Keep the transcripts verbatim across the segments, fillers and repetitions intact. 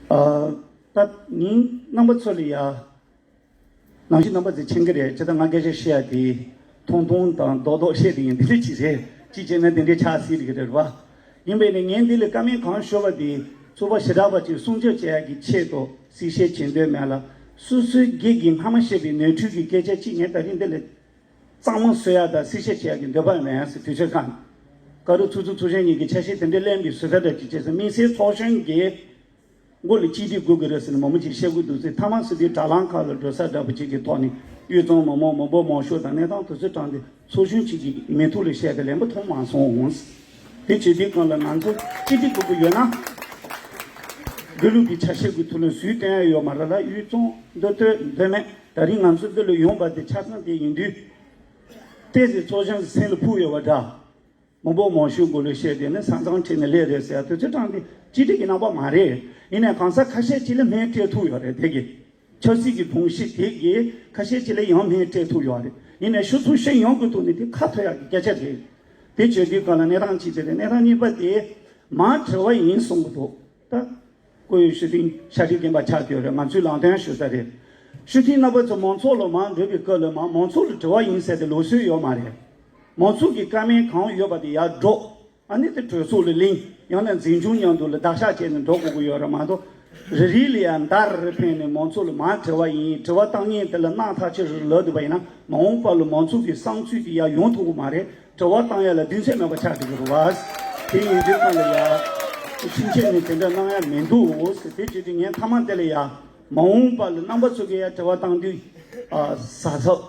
ཨ། ད་ཉིན་རྣམ་པ་ཚོ་ལ་ཡ། ནང་བཞིན་རྣམ་པ་ཚོས་མཁྱེན་གྱི་རེད། ཇི་ལྟར་ང་སྐད་ཆ་བཤད་ཡ་དེ་ཐུང་ཐུང་དང་རྡོག་རྡོག་བཤད་དེ་ཡིན། དེ་འདྲ་ཅིག་རེད། ཅིག་བྱས་ན་དེ་འདྲའི་ཆགས་སྲིད་ཀྱི་རེད་བ། ཡིན་པས་ནས་ངས་འདི་ལ་བཀའ་མོལ་གང་ཞུ་བ་དེ་ཚོགས་པ་ཞེ་དྲག་པ་ཅིག་སྲུང་སྐྱོབ་བྱེད་ཡ་གི་ཆེད་དུ་གསལ་བཤད་བྱེད་འདོད་མེད་ལ། སོ་སོའི་སྒེར་གྱི་སྔ་མ་བཤད་པའི་ནོར་འཁྲུལ་གྱི་སྐད་ཆ་ཅིག་ངས་ད་རིང་འདི་ལ་གཙང་མ་བཟོ་ཡ་དང་གསལ་བཤད་བྱེད་ཡ་གི་འདོད་པ་མེད་ཟེར། དུས་ཚོད་ཁག་ནས་ཀ་རུ་ཚོགས་གཙོ་ཚོགས་གཞོན་གཉིས་ཀྱི་ཆ་ཤས་དེ་འདྲ་ལེན་པའི་བཟོ་ལྟ་འདྲ་ཅིག་བྱས་ཙང་། དམིགས་བསལ་ཚོགས་གཞོན་གྱི་མགོ་ལ་གཅིག་སྒྲིལ་དགོས་ཀྱི་རེད་ཟེར་ནས་མང་པོ་ཅིག་བཤད་ཀྱི་འདུག་ཟེར། མཐའ་མ་ཟེར་དུས་དྲ་ལམ་ཁག་ལ་འགྲོ་ས་འདྲ་པོ་ཅིག་གི་ཐོག་ནས་དབུས་གཙང་མི་མང་མི་འབོར་མང་ཤོས་དང་གནས་སྟངས་དེ་ཚོའི་དྲངས་ཏེ་ཚོགས་གཞོན་གཅིག་གི་མིག་ཐོག་ལ་བཤད་པ་ལན་པ་མཐོང་མ་སོང་། དེ་བྱེད་དུས་སྒང་ལ་ང་ཚོ་གཅིག་སྒྲིལ་དགོས་ཀྱི་ཡོད་ན། དགེ་ལུགས་ཀྱི་ཆ་ཤས་ཀྱི་ཐོག་ནས་སུས་སྟོན་ཡ་ཡོད་མ་རེད་ལ། དབུས་གཙང་མདོ་སྟོད་མདོ་སྨད་ད་རིང་ང་ཚོ་འདི་ལ་ཡོང་པ་དེ་ཆ་ཚང་དེ་ཡིན་དུས། ཏོག་ཙམ་ཚོགས་གཞོན་གྱི་སེམས་ལ་ཕུག་ཡོད་པ་འདྲ། མི་འབོར་མང་ཤོས་མགོ་ལ་བཤད་དེ་ནི་ས་མཚམས་ཁྲིད་ནས་སླེབས་རེད་ཟེར་ཡ་དུས་ཚོད་དྲངས་ཏེ་གཅིག་སྒྲིལ་གྱི་རྣམ་པ་མ་རེད། ཡིན་ནའི་གང་ཟག་ཁ་ཤས་ཅིག་ལ་སྨན་སྤྲད་ཐུབ་ཡོད་རེད། དེ་གི་ཆབ་སྲིད་ཀྱི་དཔུང་ཤུགས་དེ་གི་ཁ་ཤས་ཅིག་ལ་ཡང་སྨན་སྤྲད་ཐུབ་ཡོད་རེད། ཡིན་ནའི་ཤུགས་ཚོགས་གཞོན་ཡོངས་ཀྱི་ཐོག་ནས་དེ་ཁ་ཐོར་ཡག་གི་སྐད་ཆ་རེད། དེ་བྱེད་དུས་སྒང་ལ་གནས་སྟངས་གཅིག་དེ་རེད། གནས་སྟངས་གཉིས་པ་དེ་མར་དྲི་བ་ཡིན་གསུང་གི་འདུག་ད་བཀུར་འོས་ཞུ་ཐེངས་ཤར་སྒྲིལ་རྒན་པ་ཆགས་ཡོད་རེད། ང་ཚོས་ལམ་སྟོན་ཞུ་ས་རེད། ཞུ་ཐེངས་རྣམ་པ་ཚོ་མང་ཚོགས་ལ་མར་འགྲོ་བའི་སྐབས་ལ་མར་མང་ཚོགས་ལ་དྲི་བ་ཡིན་ཟེར་ཏེ་ལུགས་སྲོལ་ཡོད་མ་རེད། མང་ཚོགས་ཀྱི་བཀའ་མོལ་གང་ཡོད་པ་དེ་ཡར་སྒྲོག་ཨ་ནི་དེ་གྲོས་ཚོགས་ལ་གླེང་། ཡང་ན་འཛིན་སྐྱོང་མཉམ་དུ་ལ་བརྡར་ཤ་བྱས་ནས་འགྲོ་དགོས་ཀྱི་ཡོད་རེད་མ་གཏོགས། རེ་རེ་ལ་ཡང་འདར་རེ་འཕེན་ནས་མང་ཚོགས་ལ་མར་དྲི་བ་ཡིན། དྲི་བ་བཏང་མཁན་དེ་ལ་སྣང་ཐག་ཆོད་རེ་ལབ་འདུག་པ་ཡིན་ན། མ་འོངས་པ་ལ་མང་ཚོགས་ཀྱི་བསམ་ཚུལ་དེ་ཡར་ཡོང་ཐུབ་ཀྱི་མ་རེད། དྲི་བ་བཏང་ཡ་ལ་གདེང་ཚོད་མེད་པ་ཆགས་འགྲོ་གི་རེད་བ། དེ་ཡིན་དུས་སྒང་ལ་ཡ། ཕྱིན་ཆད་ནས་དེ་འདྲ་གནང་ཡ་མི་འདུག་ཟེར། དེ་བྱེད་དུས་ངས་མཐའ་མ་དེ་ལ་ཡ། མ་འོངས་པ་ལ་རྣམ་པ་ཚོ་གིས་ཡ་དྲི་བ་བཏང་དུས། ཨ། གཟབ་གཟབ་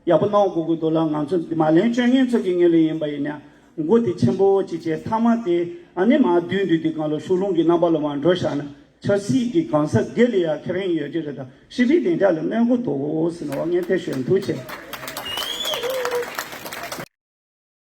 ཡག་པོ་གནང་དགོས་ཀྱི་འདུག་ལ། ང་ཚོ་མ་ལན་སྤྲོད་མཁན་ཚོ་གི་ངོས་ལ་ཡིན་པ་ཡིན་ན། མགོ་དེ་ཆེན་པོ་ཅིག་བྱས། མཐའ་མ་དེ་ཨ་ནི་མར་བསྡུས་བསྡུས་དུས་སྒང་ལ་ཕྱོགས་ལྷུང་གི་རྣམ་པ་ལ་མར་འགྲོ་བཞག་ན། ཆབ་སྲིད་ཀྱི་གང་ཟག་སྒེར་ལ་ཡང་ཁེ་ཕན་ཡོད་ཀྱི་རེད་དང་། སྤྱི་པའི་བདེ་འཇགས་ལ་གནོད་ཀྱི་འདུག་ཟེར་ནས་ངས་དེ་ཞུ་འདུག་བྱས།